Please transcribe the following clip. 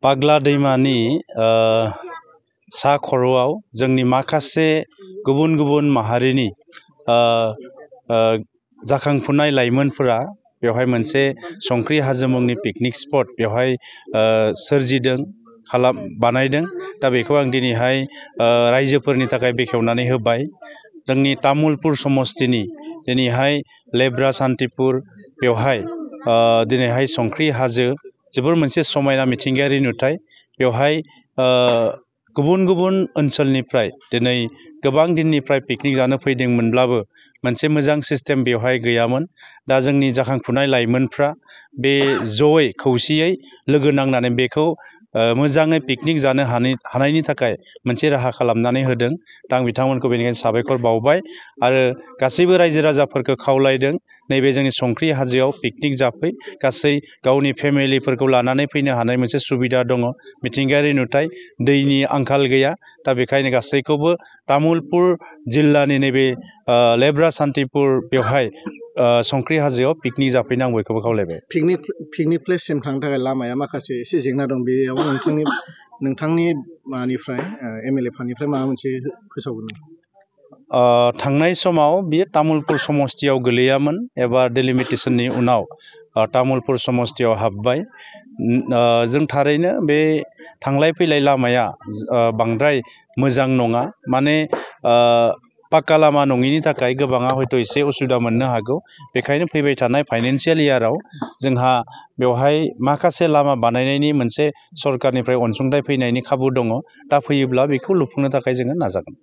पाग्ला दैमानि सा खर'आव जोंनि माखासे गुबुन गुबुन माहारिनि जाखांफुनाय लाइमोनफोरा बेवहाय मोनसे संख्रि हाजो मुंनि पिकनिक स्पट बेवहाय सोरजिदों बानायदों। दा बेखौ आं दिनैहाय रायजोफोरनि थाखाय बेखेवनानै होबाय। जोंनि तामुलपुर समस्तिनि दिनैहाय लेब्रा सान्तिपुर बेवहाय दिनैहाय संख्रि हाजो जोबोर मोनसे समायना मिथिंगायारि नुथाय। बेवहाय गुबुन गुबुन ओनसोलनिफ्राय दिनै गोबां दिननिफ्राय पिकनिक जानो फैदोंमोनब्लाबो मोनसे मोजां सिस्टेम बेवहाय गैयामोन। दा जोंनि जाखांफुनाय लाइमोनफ्रा बे जयै खौसेयै लोगो नांनानै बेखौ मोजाङै पिकनिक जानो हानायनि थाखाय मोनसे राहा खालामनानै होदों। दा आं बिथांमोनखौ बेनिखायनो साबायखर बावबाय आरो गासैबो रायजो राजाफोरखौ खावलायदों नैबे जोंनि संख्रि हाजोआव पिकनिक जाफै, गासै गावनि फेमिलिफोरखौ लानानै फैनो हानाय मोनसे सुबिदा दङ। मिथिंगायारि नुथाय, दैनि आंखाल गैया। दा बेखायनो गासैखौबो तामुलपुर जिल्लानि नैबे लेब्रा सान्तिपुर बेवहाय संख्रि हाजोआव पिकनिक जाफैनो आं बयखौबो खावलायबाय। पिकनिक प्लेससिम थांनो थाखाय लामाया माखासे एसे जेंना दं। बेयाव नोंथांनि मानिफ्राय एमएलए फानिफ्राय माबा मोनसे फोसावगोन? थांनाय समाव बियो तामुलपुर समस्तियाव गोलैयामोन एबा डेलिमिटेसननि उनाव तामुलपुर समस्तियाव हाबबाय। जों थारैनो बे थांलाय फैलाय लामाया बांद्राय मोजां नङा। माने पाक्का लामा नङिनि थाखाय गोबाङा हयथ' एसे उसुबिदा मोननो हागौ। बेखायनो फैबाय थानाय फाइनान्सियेल इयाराव जोंहा बेवहाय माखासे लामा बानायनायनि मोनसे सरकारनिफ्राय अनसुंथाइ फैनायनि खाबु दङ। दा फैयोब्ला बेखौ लुफुंनो थाखाय जोङो नाजागोन।